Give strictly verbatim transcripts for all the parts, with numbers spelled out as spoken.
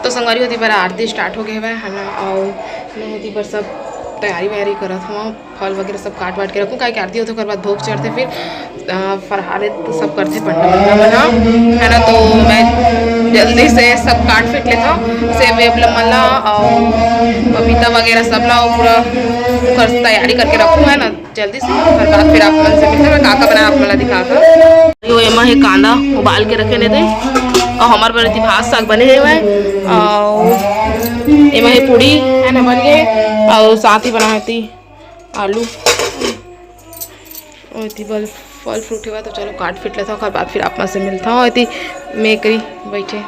तो संगवारी हो, ओती बर आरती start हो गे हवय, है ना, अउ मैं ओती बर सब तैयारी वैयारी करत हवं, फल वगैरह सब काट वाट के रखूँ, काहे कि आरती होथे, ओकर बाद भोग चढ़थे, फिर, अ, फरहार तो सब करथे पंडा वंडा मन ह, है ना, तो मैं जल्दी से सब काट फिट लेथव, सेब वेब ल मन ला अउ पपीता वगैरह सब ला, अउ पूरा ओकर तैयारी करके रखूँ, है ना। जल्दी से ओकर बाद फिर आप मन से मिलथन, मैं का का बनाए आप मन ला दिखाथन। यो एमा हे कांदा उबाल के रखे ने दे, अउ हमर बर एती भात साग बने हेवय, अउ एमा हे पूड़ी है ना बन गे, अउ साथ ही बनाए एती आलू, अउ एती बल फल फ्रूट हेवय। तो चलो काट फिट लेथन, ओकर बाद फिर आप मन से मिलथन। एती मैं करी बैठे।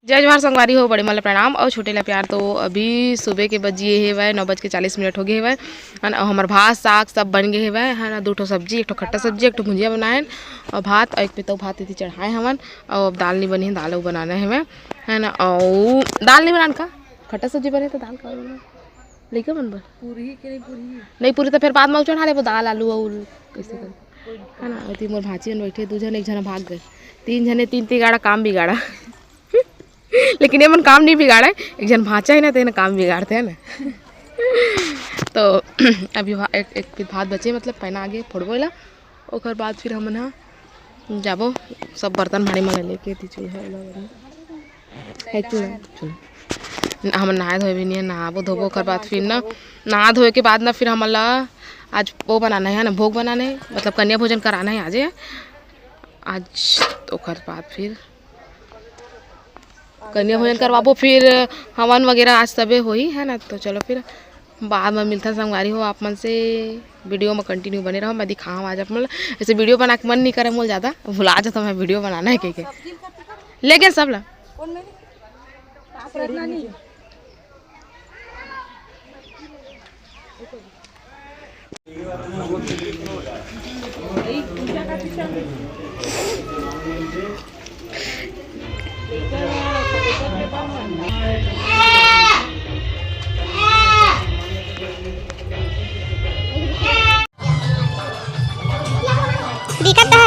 जय जोहार संगवारी हो, बड़े मन ला प्रणाम अउ छोटे ला प्यार। तो अभी सुबह के बजिए हेवय नौ बज के चालीस मिनट हो गे हेवय, है ना। अउ हमर भात साग सब बन गे हेवय, है ना। दू ठो सब्जी, एक ठो खट्टा सब्जी, एक ठो भुंजिया बनाएन अउ भात, अउ एक पितौ भात एती चढ़ाए हवन। अउ अब दाल नइ बने हे, दाल अउ बनाना हेवय, है ना। अउ दाल नइ बनान का, खट्टा सब्जी बने तो दाल का बनाना? लइका मन बर पूरी के नइ पूरी? नइ पूरी तो फिर बाद में अउ चढ़ा लेबो दाल आलू अउ कइसे कर, है ना। एती मोर भांची मन बैठे, दू झन, एक झन भाग गे, तीन झने तीन तिगाड़ा काम बिगाड़ा। लेकिन ये मन काम नइ बिगाड़े, एक झन भांचा हे ना, तेन काम बिगाड़थे, है ना। तो अभी भा-, एक, एक पीठ भात बचे, मतलब पैना आगे फोड़बो एला, ओकर बाद फिर हमन ह जाबो सब बर्तन भांड़ी मन ल लेके एती चूल्हा वाला बने। है चूल्हा, चूल्हा। हमन नहाए धोए भी नइ हे, नहाबो धोबो, ओकर बाद फिर ना नहा धोए के बाद ना फिर हमन ला आज वो बनाना हे ना, भोग बनाना हे, मतलब कन्या भोजन कराना हे आज। आज ओकर बाद फिर कन्या भोजन करवाबो, फिर हवन वगैरह आज तबे होही, है ना। तो चलो फिर बाद में मिलथन संगवारी हो आप मन से, video में continue बने रहो। मैं दिखाऊँ आज आप मन ला, ऐसे video बना के मन नहीं करे मोला, ज़्यादा भुला जाता मैं video बनाना है कह के। लेकिन सब ला दिक्कत तो है।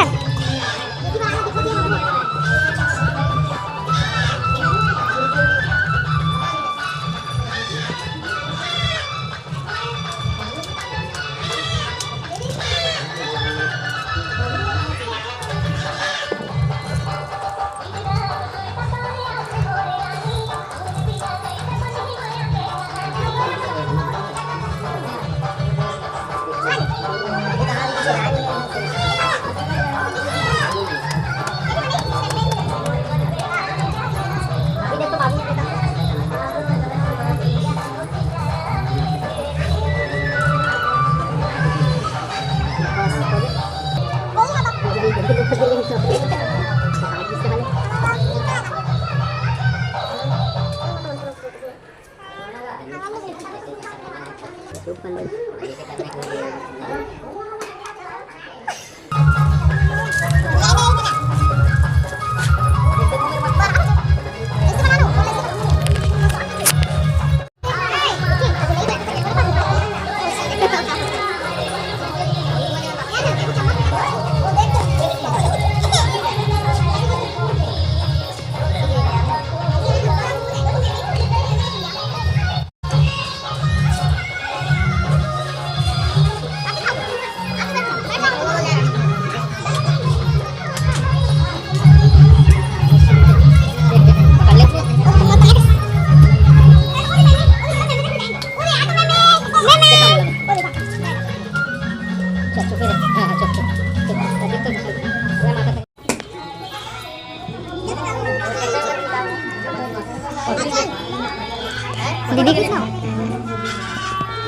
दीदी के ना।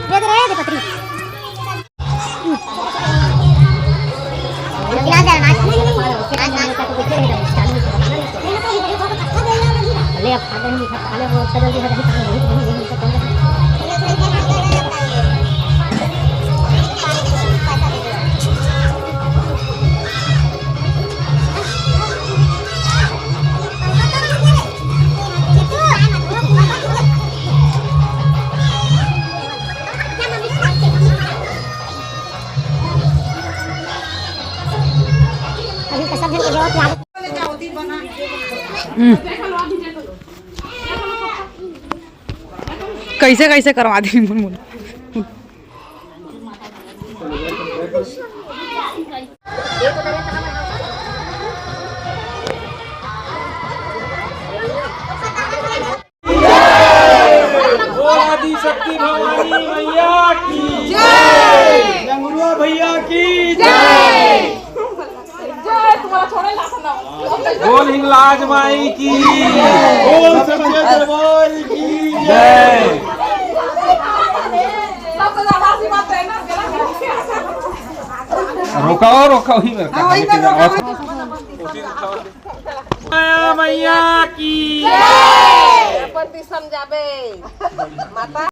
दे दे रे, दे पत्री। अभी तो सब झन के जरूरत है। हम्म। कैसे कैसे करवा दे मोर मोला। बोल आदि शक्ति भवानी मैया की जय। डंगरुआ भैया की जय। जय। बोल हिंगलाज माई की। बोल सच्चे दरबार की जय। सबसे ज्यादा आशीर्वाद देना। रोका, रोका, वही मेरे हाँ, वही मेरे रोका। माया मैया की जय। अपन दिसम जाबे। माता